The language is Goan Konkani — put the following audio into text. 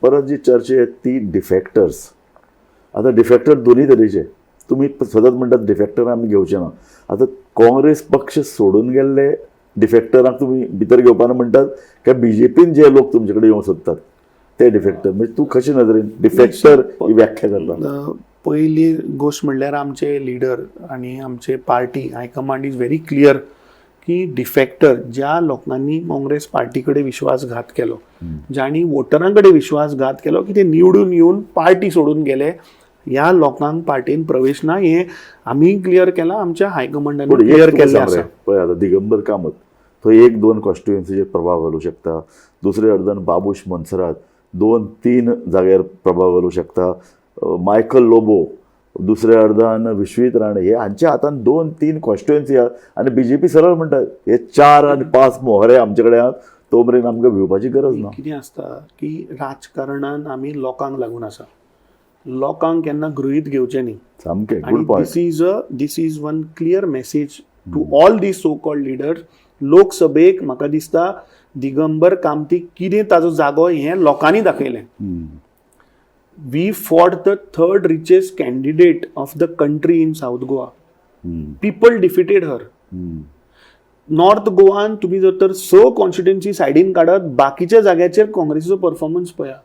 परत जी चर्चा येता ती डिफेक्टर्स. आतां डिफेक्टर दोनूय तरेचे. तुमी सतत म्हणटात डिफेक्टर आमी घेवचे ना. आतां काँग्रेस पक्ष सोडून गेल्ले डिफेक्टरांक तुमी भितर घेवपाना म्हणटात काय बीजेपीन जे लोक तुमचे कडेन येवंक सोदतात ते डिफेक्टर? म्हणजे तूं कशे नदरेन डिफेक्टर ही व्याख्या करता? पयली गोश्ट म्हणल्यार आमचे लिडर आनी आमचे party high command is very clear की डिफेक्टर, ज्या लोकांनी काँग्रेस पार्टी कडेन विश्वासघात केलो, जांणी वोटरां कडेन विश्वासघात केलो की ते निवडून येवन पार्टी सोडून गेले, ह्या लोकांक पार्टीन प्रवेश ना, हें आमी क्लियर केलां, आमच्या हायकमांडान पूण एक क्लियर तुका केल्लें सांग रे, आसा. पळय, आतां दिगंबर कामत थंय एक दोन कॉन्स्टिट्युएन्सीचेर प्रभाव घालूं शकता. दुसरे अर्दान बाबूश मोन्सेरात दोन तीन जाग्यार प्रभाव घालूं शकता. मायकल लोबो, दुसऱ्या अर्दान विश्वजीत राणे, हे हांच्या हातान दोन तीन कॉन्स्टिट्युएन्सी आहा आनी बीजेपी सरळ म्हणटा, हे चार आनी पांच मोहरे आमचे कडेन आहात, तो मेरेन आमकां भिवपाची गरज ना. कितें आसता की राजकारणान आमी लोकांक लागून आसा. लोकांक केन्ना गृहीत घेवचें न्ही. सामकें, आणि good point. This is one clear message to all the so called leaders. लोकसभेक म्हाका दिसता दिगंबर कामतीक कितें ताजो जागो हें लोकांनी दाखयलें. We fought the third richest candidate of the country in South Goa. People defeated her. North गोवान तुम्ही जर तर स कॉन्स्टिट्युएन्सी सायडीन काडत, बाकीच्या जाग्याचेर काँग्रेसीचो परफॉर्मन्स पळया.